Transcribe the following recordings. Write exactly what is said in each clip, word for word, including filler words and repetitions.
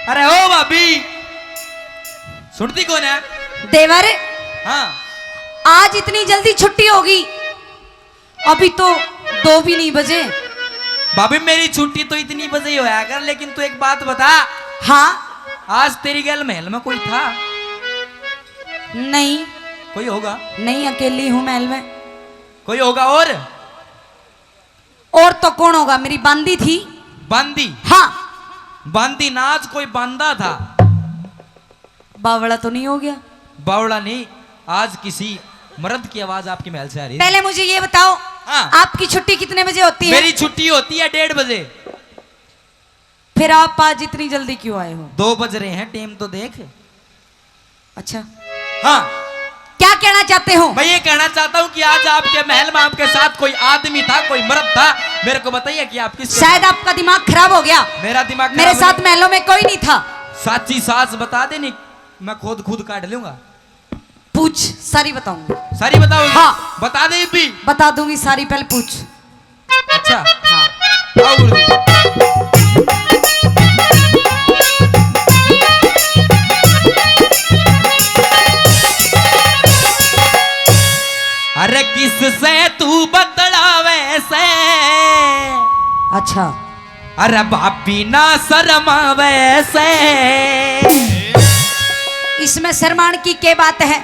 अरे ओ भाभी, सुनती कौन है? देवर, हाँ। आज इतनी जल्दी छुट्टी होगी? अभी तो दो भी नहीं बजे। भाभी, मेरी छुट्टी तो इतनी बजे ही होया कर, लेकिन तू एक बात बता। हाँ। आज तेरी गैल महल में कोई था? नहीं। कोई होगा? नहीं, अकेली हूँ महल में। कोई होगा और? और तो कौन होगा, मेरी बांदी थी। बांदी? हाँ। बांदी ना, आज कोई बांदा था। बावला तो नहीं हो गया? बावला नहीं, आज किसी मर्द की आवाज आपके महल से आ रही है। पहले मुझे ये बताओ, हाँ। आपकी छुट्टी कितने बजे होती है? मेरी छुट्टी होती है डेढ़ बजे। फिर आप आज इतनी जल्दी क्यों आए हो? दो बज रहे हैं, टाइम तो देख। अच्छा। हाँ। क्या कहना चाहते हो? मैं ये कहना चाहता हूँ कि आज आपके महल में आपके साथ कोई आदमी था, कोई मर्द था, मेरे को बताइए कि आप किस शायद आपका दिमाग खराब हो गया। मेरा दिमाग मेरे खराब साथ नहीं। महलों में कोई नहीं था। साची सास बता दे, नहीं मैं खुद खुद काट लूंगा। पूछ, सारी बताऊंगी। सारी बताओगी? हाँ। बता दे भी। बता दूंगी सारी, पहले पूछ। अच्छा। हाँ। आओ गुरुजी। अरे किससे तू बतलावे से? अच्छा। अरे भाभी ना शर्मावे से। इसमें शर्माण की क्या बात है?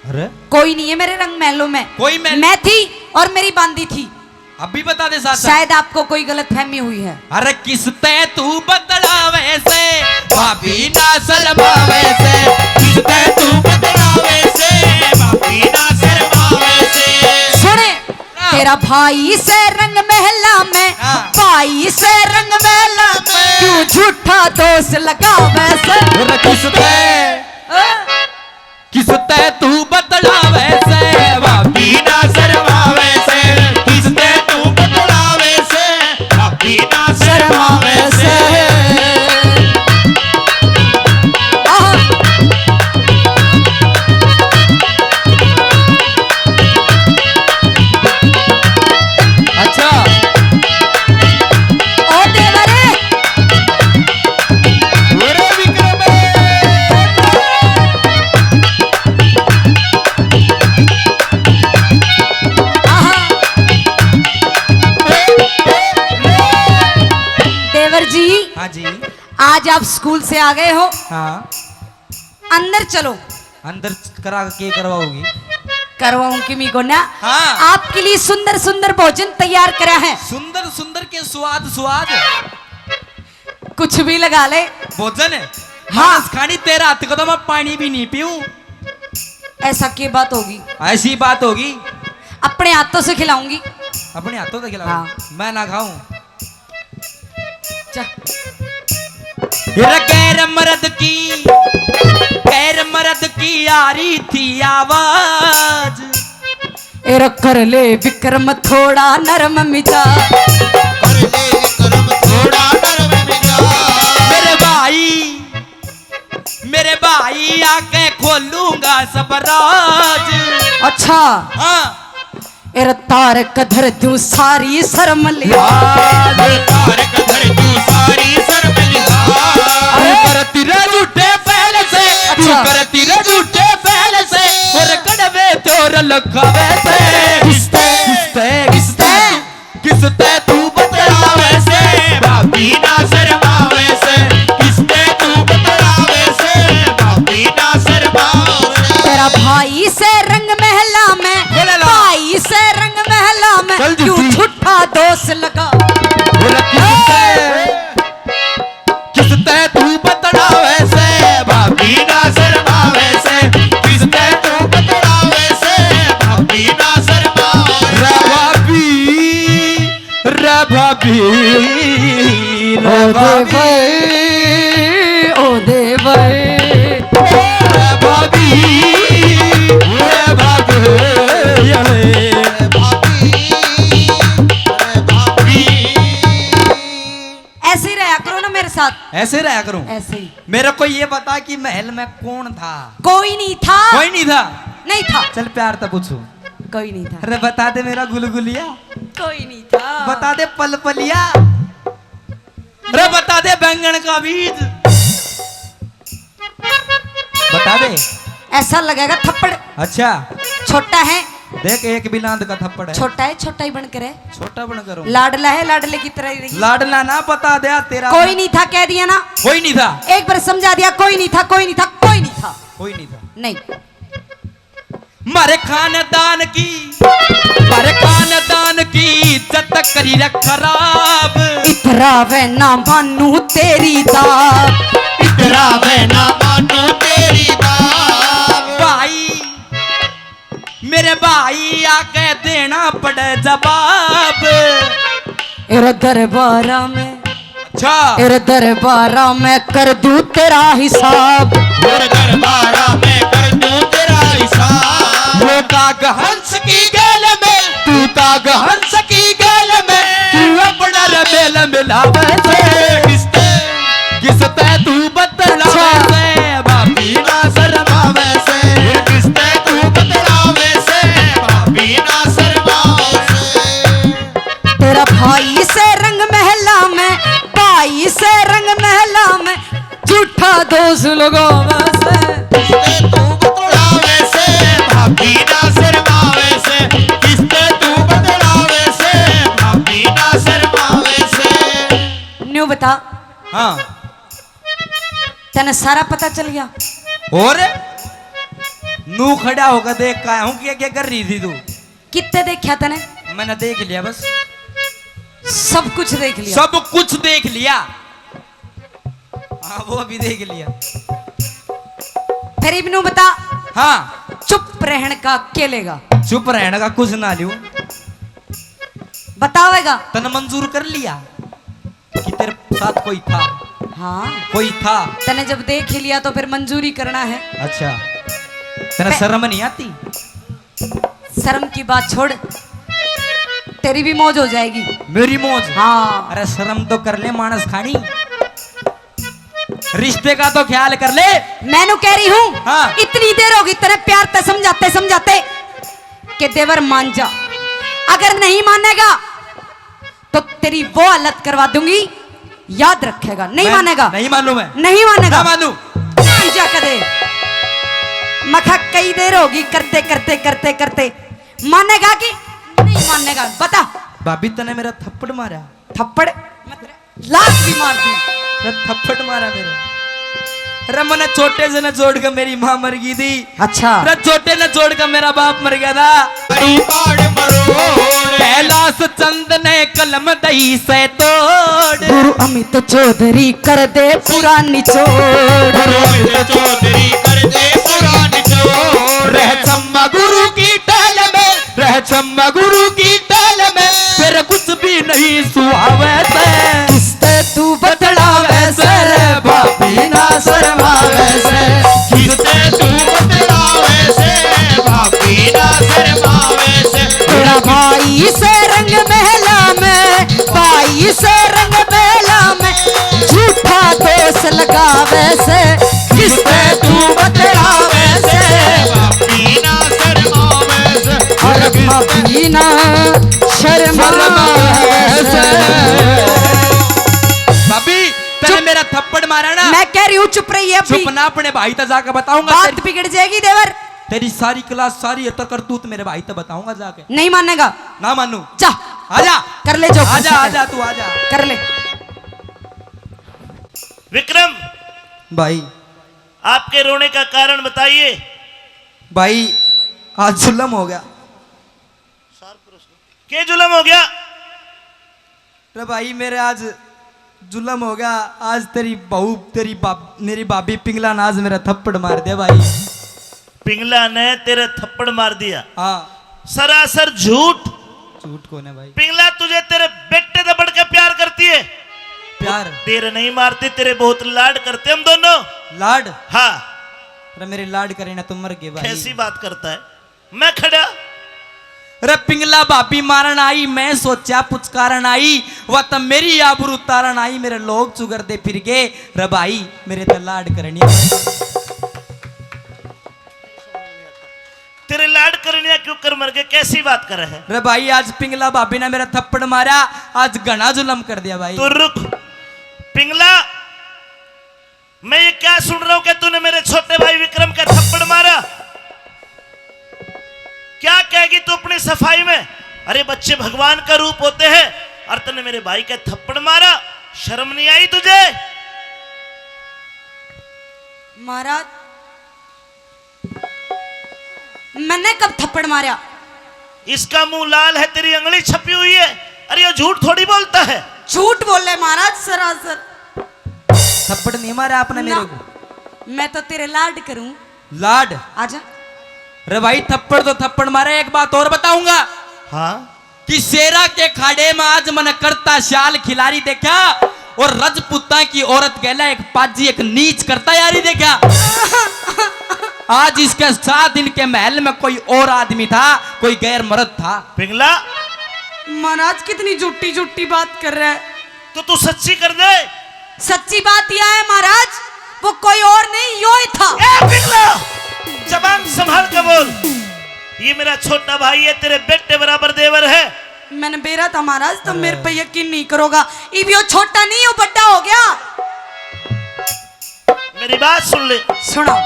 अरे? कोई नहीं है मेरे रंग महलों में। कोई महल मैं थी और मेरी बांदी थी। अभी बता दे साथ साथ। शायद आपको कोई गलतफहमी हुई है। अरे किसते तू बतलावे से, भाभी ना शर्मावे से। किसते तू बतलावे से, भाभी ना शर्मावे से। सुने, हाँ। तेरा भाई से रंग महला में, हाँ। भाई से रंग महला में, क्यों झूठा दोष लगावे से? अरे किसते? हाँ। किसते तू बतलावे से, भाभी ना शर्मावे से। किसते तू बतलावे से, भाभी ना शर्मावे से। आहा। अच्छा। ओ देवरे। अरे विक्रम। आहा। देवर जी, हाँ जी। आज आप स्कूल से आ गए हो। हाँ। अंदर चलो। अंदर करा के करवाओगी? करवाऊं कि मी कोन्या? हाँ। आपके लिए सुंदर सुंदर भोजन तैयार करा है। सुंदर सुंदर के स्वाद स्वाद। कुछ भी लगा ले। भोजन है। हाँ। मांस खानी, तेरा हाथ को तो मैं पानी भी नहीं पीऊं। ऐसा क्या बात होगी? ऐसी बात होगी। अपने हाथों से खिलाऊंगी। अपने हाथों से खिलाऊंगी? हाँ। मैं ना खाऊं। जा। ये गैर मर्द की, गैर मर्द की आ रही थी आवाज। ए रख कर ले विक्रम थोड़ा नरम मिजाज। कर ले विक्रम थोड़ा नरम मिजाज। मेरे भाई, मेरे भाई आके खोलूंगा सब राज। अच्छा। हाँ। ए रे तारक धर दूं सारी शर्म लिहाज। ए तारक धर दूं सारी शर्म लिहाज। अरे। तू करती रे झूठे पहल से, तू अच्छा। करती रे झूठे पहल से, और कड़वे तोर लखावे से। किसते? किसते? किसते? किसते तू बतलावे से, भाभी ना शर्मावे से। किसते तू बतलावे से, भाभी ना शर्मावे से। तेरा भाई से रंग महला में, बोले ला। भाई से रंग महला में, चल क्यों झूठी। झूठा दोष लगा। बोले किसते? किसते तू बतलावे से, भाभी ना शर्मावे से। किसते तू बतलावे से, भाभी ना शर्मावे से। रे भाभी, रे भाभी, रे ओ भाभी। देवर, ओ देवर। रे भाभी, रे भाभी, रे भाभी, रे भाभी। ऐसे ही रहा करो ना मेरे साथ। ऐसे रहा करूं। ऐसे ही। मेरे को ये बता कि महल में कौन था? कोई नहीं था। कोई नहीं था? नहीं था। चल प्यार तो पूछू। कोई नहीं था। अरे बता दे मेरा गुलगुलिया। कोई नहीं था। बता दे पलपलिया। अरे बता दे बैंगन का बीज। बता दे। ऐसा लगेगा थप्पड़। अच्छा। छोटा है। देख, एक भी लांद का थप्पड़ है। छोटा है, छोटा ही बन कर है। छोटा बन करो। लाडला है, लाडले की तरह ही रही। लाडला ना, बता दे तेरा। कोई नहीं था, कह दिया ना। कोई नहीं था। एक बार समझा दिया, कोई नहीं था, कोई नहीं था, कोई नहीं था। कोई नहीं था। नहीं। मारे खानदान की, मारे खानदान की इज्जत करी रख खराब। इतरावे ना मानू तेरी दाब। इतरावे ना मानू तेरी दाब। भाई, मेरे भाई आके देना पड़े जवाब। तेरे दरबारा में, अच्छा। तेरे दरबारा में कर दूं तेरा हिसाब। तेरे दरबारा में कर दूं तेरा हिसाब। वो काग हंस की गैल में, तू काग हंस की गैल में, तू अपना रबेल मिलावे से। किसते, किसते तू बतलावे से, भाभी ना शर्मावे से। किसते तू बतलावे से, भाभी ना शर्मावे से। तेरा भाई से रंग महला में, भाई से रंग महला में, झूठा दोष लगावे से। किसते तू बतलावे से, भाभी ना शर्मावे से। किसते तू बतलावे से, भाभी ना शर्मावे से। न्यू बता। हाँ। तने सारा पता चल गया? और नू खड़ा होकर देख का हूँ, क्या क्या कर रही थी तू? कितने देखा तने? मैंने देख लिया बस। सब कुछ देख लिया? सब कुछ देख लिया। हाँ, वो भी देख लिया। फिर इब नू बता। हाँ। चुप रहन का के लेगा? चुप रहन का कुछ ना लियो। बतावेगा? तने मंजूर कर लिया कि तेरे साथ कोई था? हाँ। कोई था? तने जब देख ही लिया तो फिर मंजूरी करना है। अच्छा। तने पे- शर्म नहीं आती? शर्म की बात छोड़, तेरी भी मौज हो जाएगी। मेरी मौज? हाँ। अरे शर्म तो कर ले मानस खानी, रिश्ते का तो ख्याल कर ले। मैं नू कह रही हूँ, हाँ। इतनी देर होगी तेरे प्यार ते समझाते समझाते कि देवर मान जा, अगर नहीं मानेगा तो तेरी वो हालत करवा दूंगी, याद रखेगा। नहीं मैं मानेगा? नहीं मानू मैं। नहीं मानेगा? ना मानू। मान जा कदे। मखा कई देर होगी करते करते करते करते, मानेगा कि नहीं मानेगा? बता। भाभी, तने मेरा थप्पड़ मारा। थप्पड़? लात भी मार दी। अरे थप्पड़ मारा मेरे। अरे मने छोटे से न जोड़ के मेरी माँ मर गई थी। अच्छा। अरे छोटे न जोड़ के मेरा बाप मर गया था। कैलाश चंद ने कलम दई से तोड़। गुरु अमित चौधरी कर दे पूरा निचोड़। गुरु अमित चौधरी कर दे पूरा निचोड़। रह चम्मा गुरु की टहल में, रह चम्मा गुरु की टहल में, फिर कुछ भी नहीं सुहावे से। किसते तू बतलावे से रे भाभी ना शर्मावे से। किसते तू बतलावे से भाभी ना शर्मावे से। तेरा भाई से रंग महला में, भाई से रंग महला में, झूठा दोष लगावे से। किसते तू बतलावे से भाभी ना शर्मावे से। और भाभी ना शर्मावे से। भाभी, तने चुप। मेरा थप्पड़ मारा ना। मैं कह रही हूँ चुप रहिए अभी। चुप ना, अपने भाई तक जाके बताऊंगा। बात तेरी, बिगड़ जाएगी देवर। तेरी सारी क्लास, सारी अतर करतूत मेरे भाई तक बताऊंगा जाके। नहीं मानेगा? ना मानू। जा। आजा। कर ले जो आजा, आजा, तू आजा। कर ले। विक्रम। भाई। आपके रोने का कारण बताइए। भाई, आज जुल्म हो गया। के जुल्म हो गया? रे भाई, मेरे आज जुल्म हो गया। आज तेरी बहू, तेरी बाब-, मेरी भाभी पिंगला ने आज मेरा थप्पड़ मार दिया भाई। पिंगला ने तेरे थप्पड़ मार दिया? हाँ। सरासर झूठ। झूठ कौन है भाई? पिंगला तुझे तेरे बेटे से बढ़ के प्यार करती है। प्यार? तेरे नहीं मारती, तेरे बहुत लाड करते हम दोनों। लाड? हाँ। अरे मेरे लाड करे ना तो मर गए भाई। कैसी बात करता है? मैं खड़ा। रे पिंगला भाभी मारण आई, मैं सोचा पुचकारन आई, वह तो मेरी आबरू तारण आई, मेरे लोग चुगरदे फिर गए। रे भाई, मेरे तो लाड करनी। तेरे लाड करनिया क्यों कर मर गए, कैसी बात कर रहे है? रे भाई, आज पिंगला भाभी ने मेरा थप्पड़ मारा, आज घना जुल्म कर दिया भाई। तू रुक पिंगला, मैं ये क्या सुन रहा हूं कि तूने मेरे छोटे भाई विक्रम के सफाई में। अरे बच्चे भगवान का रूप होते हैं, और तने मेरे भाई के थप्पड़ मारा, शर्म नहीं आई तुझे? महाराज, मैंने कब थप्पड़ मारा? इसका मुंह लाल है, तेरी अंगली छपी हुई है। अरे ये झूठ थोड़ी बोलता है। झूठ बोले महाराज सरासर। थप्पड़ नहीं मारा आपने ना। मेरे को। मैं तो तेरे लाड करूं। लाड? आजा। रे भाई, थप्पड़ तो थप्पड़ मारे, एक बात और बताऊंगा। हाँ? कि शेरा के खाड़े में आज मन करता शाल खिलारी देखा, और रजपूतां की औरत गैला एक पाजी एक नीच करता यारी देखा। आज इसके साथ इनके महल में कोई और आदमी था, कोई गैर मर्द था। पिंगला। महाराज, कितनी झूठी झूठी बात कर रहा है। तो तू सच्ची कर दे। सच्ची बात यह है महाराज, वो कोई और नहीं, यो ही था। ए पिंगला, जबान संभाल के बोल। ये मेरा छोटा भाई है, तेरे बेटे बराबर देवर है। मैंने बेरा था महाराज, तो मेरे पे यकीन नहीं करोगा। इब यो छोटा नहीं, यो बड़ा हो गया। मेरी बात सुन ले। सुनाओ।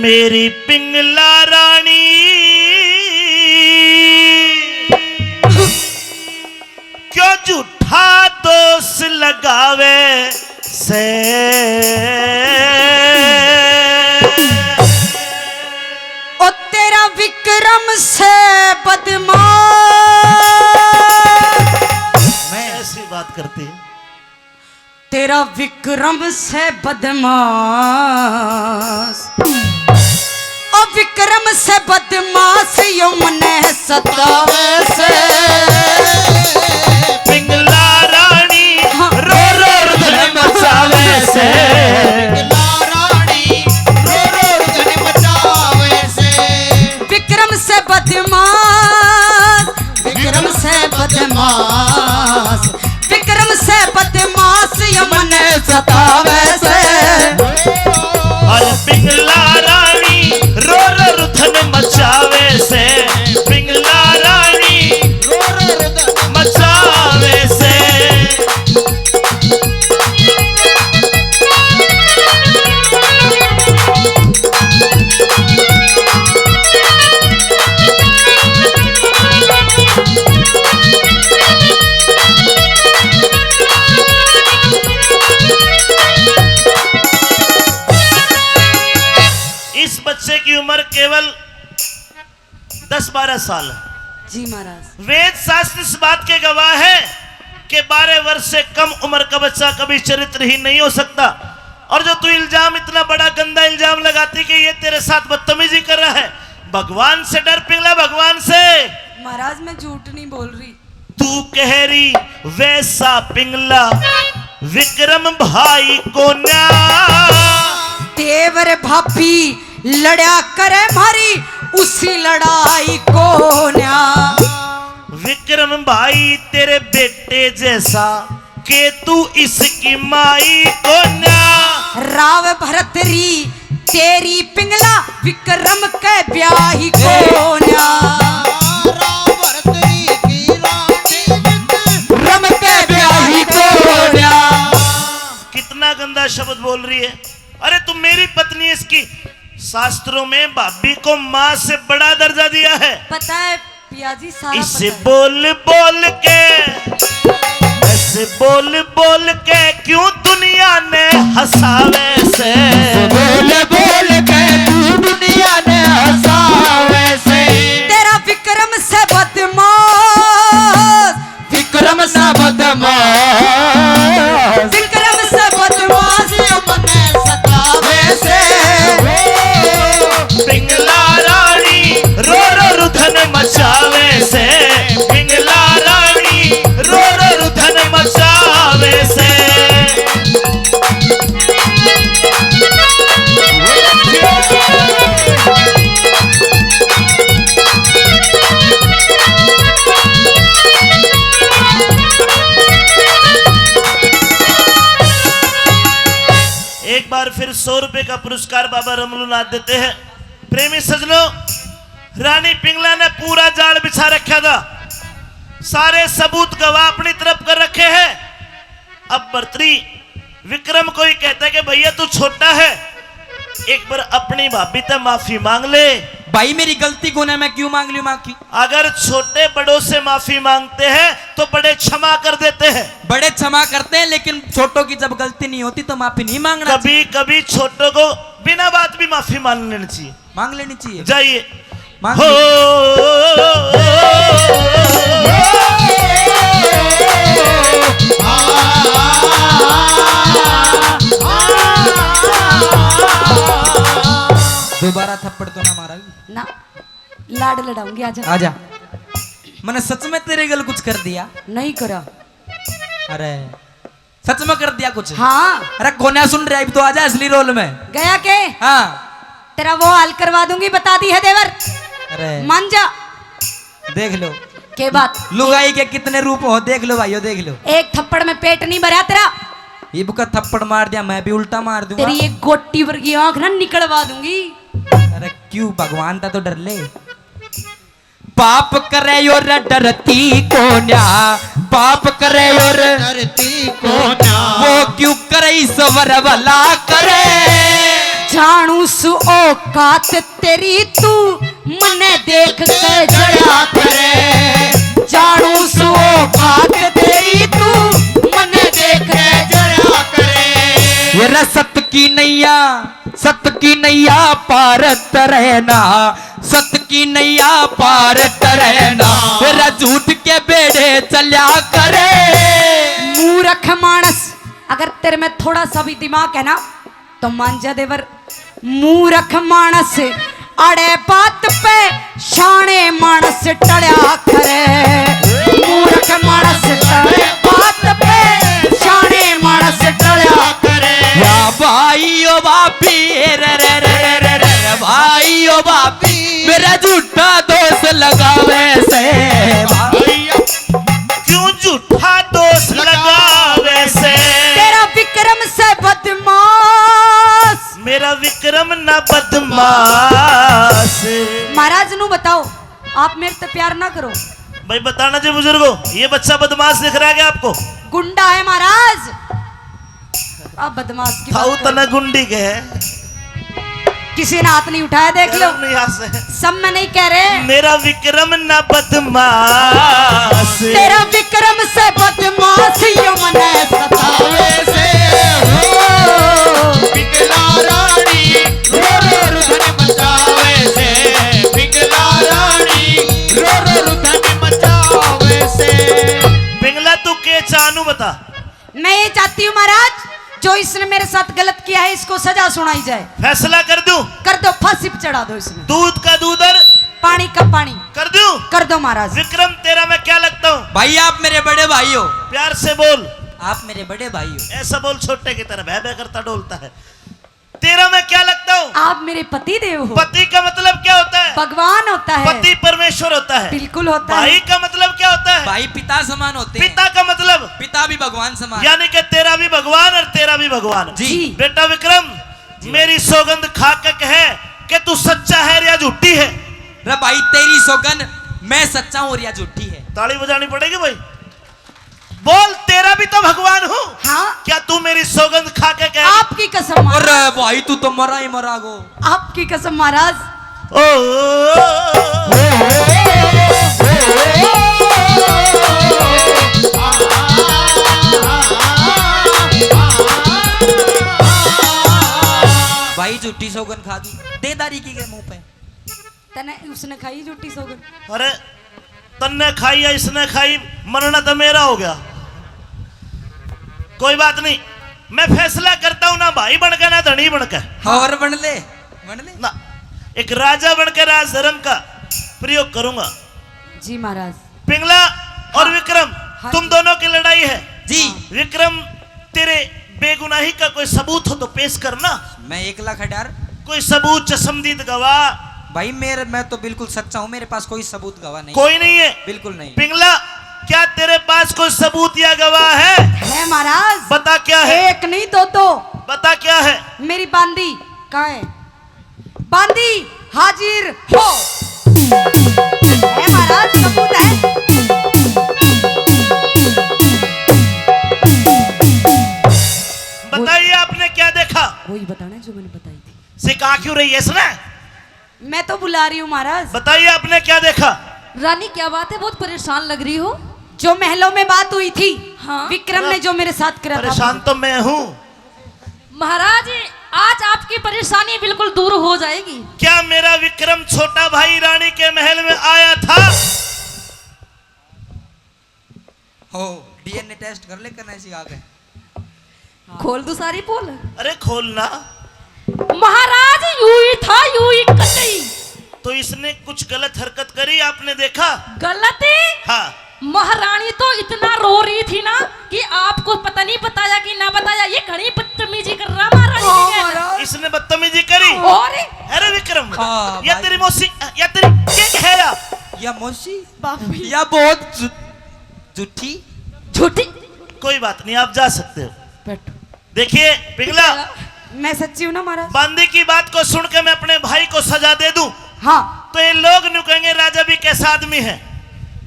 मेरी पिंगला रानी क्यों झूठा दोष लगावे से। ओ तेरा विक्रम से बदमाश। मैं ऐसी बात करती। तेरा विक्रम से बदमाश, ओ विक्रम से बदमाश, यो मने सतावे से। पिंगला रानी हाँ। रो रो रुदन मचावे से। पिंगला रानी रो रो रुदन मचावे से। विक्रम से बदमाश, विक्रम से बदमाश, विक्रम से बदमाश यो मने सतावे से। अरे पिंगला रानी रो रो रुधन मचावे से, पिंगला रानी रो रो रुधन मचावे से। इस बच्चे की उम्र केवल दस बारह साल है। जी महाराज। वेद शास्त्र इस बात के गवाह है कि बारह वर्ष से कम उम्र का बच्चा कभी चरित्रहीन नहीं हो सकता। और जो तू इल्जाम, इतना बड़ा गंदा इल्जाम लगाती कि ये तेरे साथ बदतमीजी कर रहा है, भगवान से डर पिंगला, भगवान से। महाराज, मैं झूठ नहीं बोल रही। तू कह रही वैसा पिंगला विक्रम भाई कोन्या। देवर भाभी लड़ा करे म्हारी, उसी लड़ाई कोन्या। विक्रम भाई तेरे बेटे जैसा के तू इसकी माई कोन्या। राव भरत री तेरी पिंगला विक्रम के ब्याही कोन्या। राव भरत री की रानी विक्रम के ब्याही कोन्या। कितना गंदा शब्द बोल रही है। अरे तुम मेरी पत्नी, इसकी शास्त्रों में भाभी को माँ से बड़ा दर्जा दिया है। पता है पिया जी, सारा इसे पता है। बोल बोल के, इसे बोल बोल के क्यों दुनिया ने हंसावे से? बोल बोल के क्यों दुनिया ने हंसावे से? तेरा विक्रम से बदमाश, विक्रम सा बदमाश, विक्रम सा बदमाश यो मने सतावे से। पिंगला रानी रो रो रुधन मचावे से, पिंगला रानी रो रो रुधन मचावे से। एक बार फिर सौ रुपए का पुरस्कार बाबा रमलूनाथ देते हैं। प्रेमी सजनों, रानी पिंगला ने पूरा जाल बिछा रखा था, सारे सबूत गवाह अपनी तरफ कर रखे हैं। अब भरतरी विक्रम को ही कहता है कि भैया, तू छोटा है, एक बार अपनी भाभी ते माफी मांग ले। भाई, मेरी गलती कोने, मैं क्यों मांग लूं माफी? अगर छोटे बड़ों से माफी मांगते हैं तो बड़े क्षमा कर देते हैं। बड़े क्षमा करते हैं, लेकिन छोटों की जब गलती नहीं होती तो माफी नहीं मांगना चाहिए। कभी कभी छोटों को बिना बात भी माफी मांग लेनी चाहिए। मांग लेनी चाहिए। जाइए। मांग हो। दोबारा थप्पड़ तो ना मारा। ना, लाड लड़ाऊंगी, आजा। आजा। मैंने सच में तेरे गल कुछ कर दिया? नहीं करा। अरे, सच में कर दिया कुछ? हाँ। अरे, कोन्या सुन रहा, अब तो आजा असली रोल में। गया के? हाँ। तेरा वो हाल करवा दूंगी, बता दी है देवर। अरे। मान जा। देख लो। के बात? लुगाई के कितने रूप हो, देख लो भाइयों, देख लो। एक थप्पड़ में पेट नहीं भरा तेरा। इब का थप्पड़ मार दिया, मैं भी उल्टा मार दूंगा। तेरी एक गोटी वर्गी आंख ना निकलवा दूंगी। अरे क्यों, भगवान ता तो डर ले। पाप करे यो रे डरती कोन्या, पाप करे यो रे डरती कोन्या। वो क्यों करे ईश्वर भला करे। जानू सु औकात तेरी, तू मने देख के जड़ा करे। जानू सु औकात तेरी, तू मने देख के जड़ा करे। ये रे सत की नैया, सत की नैया पार तैरना, सत की नैया पार तैरना, तेरा झूठ के बेड़े चल्या करे। मूर्ख मानस, अगर तेरे में थोड़ा सा भी दिमाग है ना, तो मान जा देवर, मूर्ख मानस अड़े बात पे शाणे मानस टळ्या करे। मूर्ख मानस अड़े बात पे शाणे मानस टळ्या करे। या भाई ओ भाभी, रे रे रे रे रे रे, भाई ओ भाभी, मेरा झूठा दोष लगावे से। क्यों झूठा दोष लगावे से? तेरा विक्रम से बदमाश। मेरा विक्रम ना बदमाश। महाराज नू बताओ, आप मेरे से प्यार ना करो। भाई बताना जी बुजुर्गो, ये बच्चा बदमाश दिख रहा है क्या आपको? गुंडा है महाराज। अब बदमाश की थाऊ बात करो। तना गुंडी के है। किसी ने हाथ नहीं उठाया, देख लो। शर्म नहीं आ से। सब में नहीं कह रहे। मेरा विक्रम ना बदमाश। तेरा विक्रम से बदमाश यो मने सतावे से। हो पिंगला रानी रो रो रुधन मचावे से। पिंगला रानी रो रो रुधन मचावे से। पिंगला तू के चानू बता। मैं ये चाहती हूँ महाराज, जो इसने मेरे साथ गलत किया है, इसको सजा सुनाई जाए। फैसला कर दूं? कर दो, फांसी पे चढ़ा दो इसने। दूध का दूध और पानी का पानी। कर दूं? कर दो महाराज। विक्रम, तेरा मैं क्या लगता हूँ? भाई, आप मेरे बड़े भाई हो। प्यार से बोल। आप मेरे बड़े भाई हो। ऐसा बोल, छोटे की तरह भय भय करता डोलता है। तेरा मैं क्या लगता हूँ? आप मेरे पति देव हो। पति का मतलब क्या होता है? भगवान होता है। पति परमेश्वर होता है। बिल्कुल होता है। भाई का मतलब क्या होता है? भाई पिता समान होते हैं। पिता का मतलब? पिता भी भगवान समान। यानी कि तेरा भी भगवान और तेरा भी भगवान। जी। जी। बेटा विक्रम, जी। मेरी सौगंध खा के कहे कि तू सच्चा है या झूठी है। रे भाई, तेरी सौगंध, मैं सच्चा हूँ और या झूठी है। ताली बजानी पड़ेगी भाई। बोल, तेरा भी तो भगवान हूँ। हाँ। क्या तू मेरी सौगंध खा के कह? आपकी कसम महाराज। अरे भाई, तू तो मरा ही मरा गो। आपकी कसम महाराज। ओ, ओ, ओ, भाई, झूठी सौगंध खा दी, दे दारी की के मुंह पे। तने उसने खाई झूठी सौगंध? अरे, तन्ने खाई या इसने खाई, मरना तो मेरा हो गया। कोई बात नहीं, मैं फैसला करता हूं ना भाई बन के, ना धनी बन के। और बन ले, बन ले। ना, एक राजा बन के राजधर्म का प्रयोग करूंगा। जी महाराज। पिंगला और हाँ। विक्रम, हाँ तुम जी। दोनों की लड़ाई है। जी। विक्रम, तेरे बेगुनाही का कोई सबूत हो तो पेश करना। मैं एकला खड़ा। कोई सबूत, चश्मदीद, गवाह? भाई, मेरे, मैं तो बिल्कुल सच्चा हूँ, मेरे पास कोई सबूत, गवाह नहीं। कोई नहीं है? बिल्कुल नहीं। पिंगला, क्या तेरे पास कोई सबूत या गवाह है? है महाराज। बता क्या है? एक नहीं, दो दो। बता क्या है? मेरी बांदी कहाँ है? बांदी हाजिर हो। है महाराज, सबूत है। बताइए, आपने क्या देखा? वही बताना जो मैंने बताई थी। सिखा क्यों रही है इसने? मैं तो बुला रही हूँ महाराज। बताइए, आपने क्या देखा? रानी, क्या बात है, बहुत परेशान लग रही हो। जो महलों में बात हुई थी, हाँ। विक्रम ने जो मेरे साथ करा था। परेशान तो मैं हूँ। महाराज, आज आपकी परेशानी बिल्कुल दूर हो जाएगी। क्या मेरा विक्रम छोटा भाई रानी के महल में आया था? हो, डीएनए टेस्ट कर ले, करना इसी आगे। खोल दूं सारी पोल? अरे खोल ना। महाराज, यूं ही था, यूं ही कतई। तो इसने कुछ गलत हरकत करी, आपने देखा? गलत? हाँ। महारानी तो इतना रो रही थी ना कि आपको पता नहीं बताया कि ना बताया, ये घणी बदतमीजी कर रहा महारानी ओ, के। महाराज। इसने बदतमीजी करी? और? अरे विक्रम, हाँ, या भाई। तेरी मौसी, या तेरी किंग है या? या मौसी? बाप रे। या बहुत जु-, झूठी। झूठी। कोई बात नहीं, आप जा सकते हो। बैठो। देखिए पिंगला, मैं सच्ची हूँ ना महाराज? बांदी की बात को सुन के मैं अपने भाई को सजा दे दूं, हाँ। तो ये लोग न्यू कहेंगे, राजा भी कैसा आदमी है,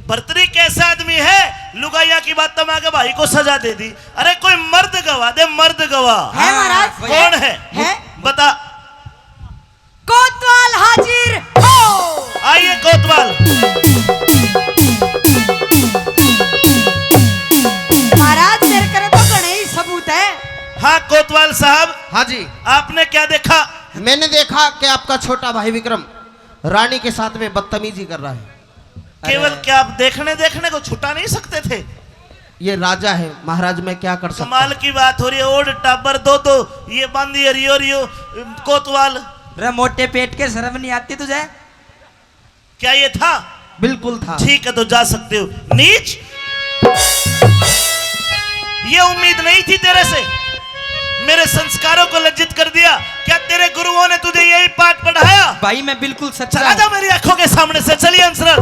भरतरी कैसा आदमी है, लुगाइया की बातों में आके भाई को सजा दे दी। अरे कोई मर्द गवाह दे, मर्द गवाह। है महाराज। हाँ, वही। कौन है? है। बता। कोतवाल हाजिर हो। आइए कोतवाल। महाराज, मेरे करे तो घणे ही सबूत है। हाँ कोतवाल साहब। हाँ जी। आपने क्या देखा? मैंने देखा कि आपका छोटा भाई विक्रम रानी के साथ में बदतमीजी कर रहा है। केवल अरे। क्या आप देखने, देखने को छुटा नहीं सकते थे? ये राजा है महाराज, मैं क्या कर सकता कमाल हूँ? की बात हो रही है, ओड टाबर दो दो, ये बांदी है, रियो रियो, कोतवाल। रे मोटे पेट के, शर्म नहीं आती तुझे? क्या ये था? बिल्कुल था। ठीक है, तो जा सकते हो। नीच, ये उम्मीद नहीं थी तेरे से। मेरे संस्कारों को लज्जित कर दिया। क्या तेरे गुरुओं ने तुझे यही पाठ पढ़ाया? भाई, मैं बिल्कुल सच्चा चला हूँ। जा मेरी आंखों के सामने से। चलिए हंसराज।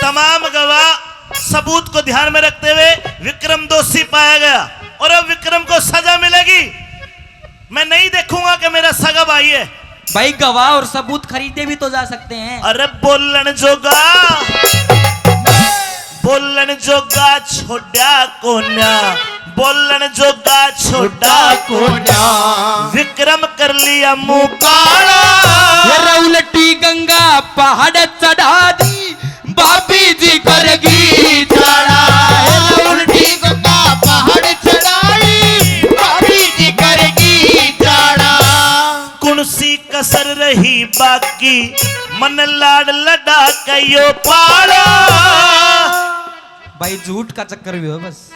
तमाम गवाह सबूत को ध्यान में रखते हुए विक्रम दोषी पाया गया और अब विक्रम को सजा मिलेगी। मैं नहीं देखूंगा कि मेरा सगा भाई है। भाई, गवाह और सबूत खरीदे भी तो जा सकते हैं। अरे बोलन जोगा, बोलन जोगा छोड़ा कोन्या, बोलन जोगा छोड़ा कोन्या। विक्रम कर लिया मुंह काला। ये उल्टी गंगा पहाड़ चढ़ा दी, भाभी जी करेगी झाड़ा। उल्टी गंगा पहाड़ चढ़ाई, भाभी जी करेगी झाड़ा। कौन सी कसर रही बाकी, मन लाड़ लड़ा के यो पाला। भाई, झूठ का चक्कर भी हो बस।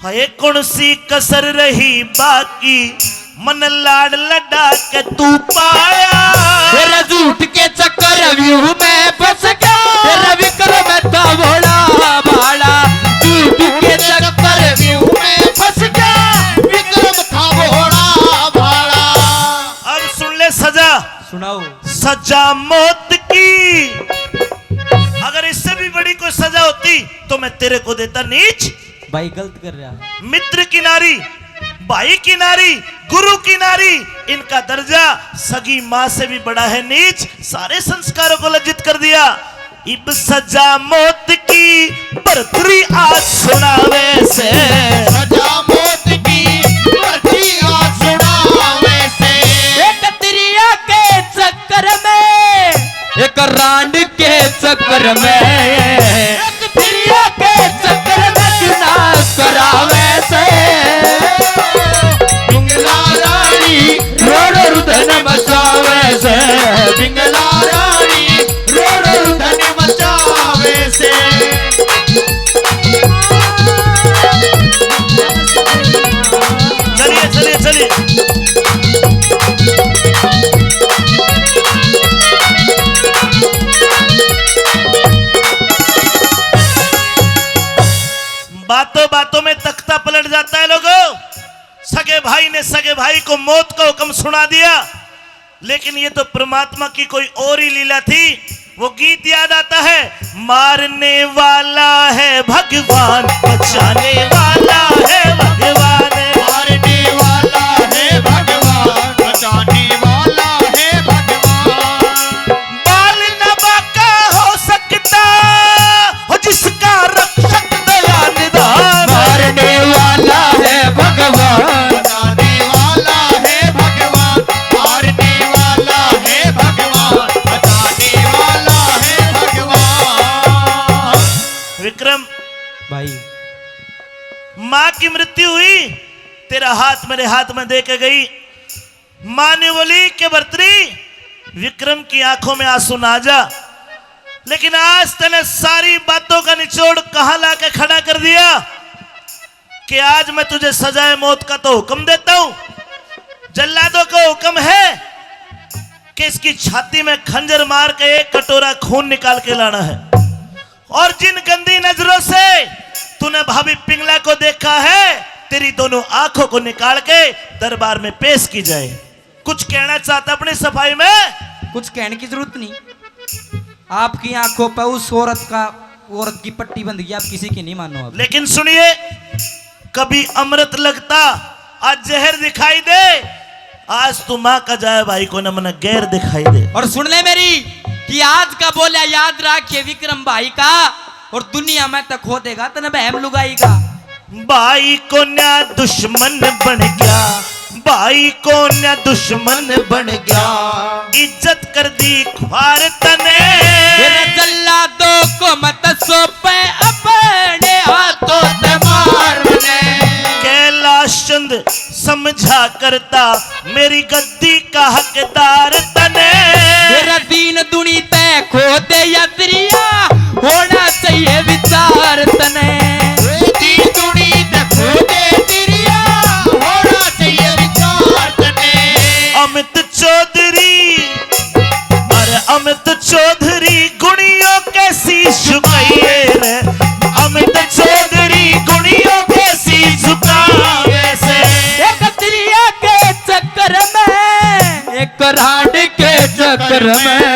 हाय, कौन सी कसर रही बाकी, मन लाड़ लड़ा के तू पाया। तेरा झूठ के चक्कर व्यू में फंस गया, तेरा विक्रम था भोला भाला। झूठ के चक्कर व्यू में फंस गया, विक्रम था भोला भाला। अब सुन ले सजा। सुनाओ। सजा मौत की। अगर इससे भी बड़ी कोई सजा होती तो मैं तेरे को देता नीच। भाई गलत कर रहा है। मित्र की नारी, भाई की नारी, गुरु की नारी, इनका दर्जा सगी माँ से भी बड़ा है नीच। सारे संस्कारों को लज्जित कर दिया। इब सजा मौत की भरतरी आज सुनावे से। सजा मौत की भरतरी आज सुनावे से। एक तिरिया के चक्कर में, एक रांड के चक्कर में, एक तिरिया के चक्कर में नाश करावे से। बिंगला रानी रो रो रुदन मचावे से। बिंगला रानी रो रो रुदन मचावे से। चलिए, चलिए, चलिए। बातों बातों में तख्ता पलट जाता है लोगों। सगे भाई ने सगे भाई को मौत का हुक्म सुना दिया। लेकिन ये तो परमात्मा की कोई और ही लीला थी। वो गीत याद आता है, मारने वाला है भगवान, बचाने वाला है भगवान। मारने वाला है भगवान, बचाने वाला है भगवान। बाल न बांका हो सकता, हो जिसका रक्षक दया निधान। मारने वाला है भगवान, बचाने वाला है भगवान। मारने वाला है भगवान, बचाने वाला है भगवान। विक्रम, भाई। माँ की मृत्यु हुई, तेरा हाथ मेरे हाथ में दे के गई। माँ ने बोली कि भरतरी, विक्रम की आंखों में आंसू ना आ जा, लेकिन आज तने सारी बातों का निचोड़ कहाँ लाके खड़ा कर दिया कि आज मैं तुझे सजाए मौत का तो हुक्म देता हूं। जल्लादों को हुक्म है कि इसकी छाती में खंजर मार के एक कटोरा खून निकाल के लाना है। और जिन गंदी नजरों से तूने भाभी पिंगला को देखा है, तेरी दोनों आंखों को निकाल के दरबार में पेश की जाए। कुछ कहना चाहता अपनी सफाई में? कुछ कहने की जरूरत नहीं। आपकी आंखों पर उस औरत का, औरत की पट्टी बंध गई, आप किसी की नहीं मानो अब। लेकिन सुनिए, कभी अमृत लगता, आज जहर दिखाई दे, आज तू माँ का जाए भाई को न, मने गैर दिखाई दे। और सुन ले मेरी, कि आज का बोला याद रखिए विक्रम भाई का, और दुनिया में तो खो देगा तने बहम लुगाई का। भाई को न्या दुश्मन बन गया, भाई को न्या दुश्मन बन गया, इज्जत कर दी ख्वार तने। तेरे जल्लादों को मत सौंपे अपने हाथों ते मार मने। कैलाश चंद समझा करता मेरी गद्दी का हकदार तने। तेरा दीन दुनी तै खो दे या दरिया, होना चाहिए विचार तने। दीन दुनी तै खो दे दरिया, होना चाहिए विचार तने। अमित चौधरी, अरे अमित चौधरी गुणियों के शीश झुकाइए रे, अमित चौधरी गुणियों के शीश झुकावे से। एक दरिया के चक्कर में, एक रांड के चक्कर में,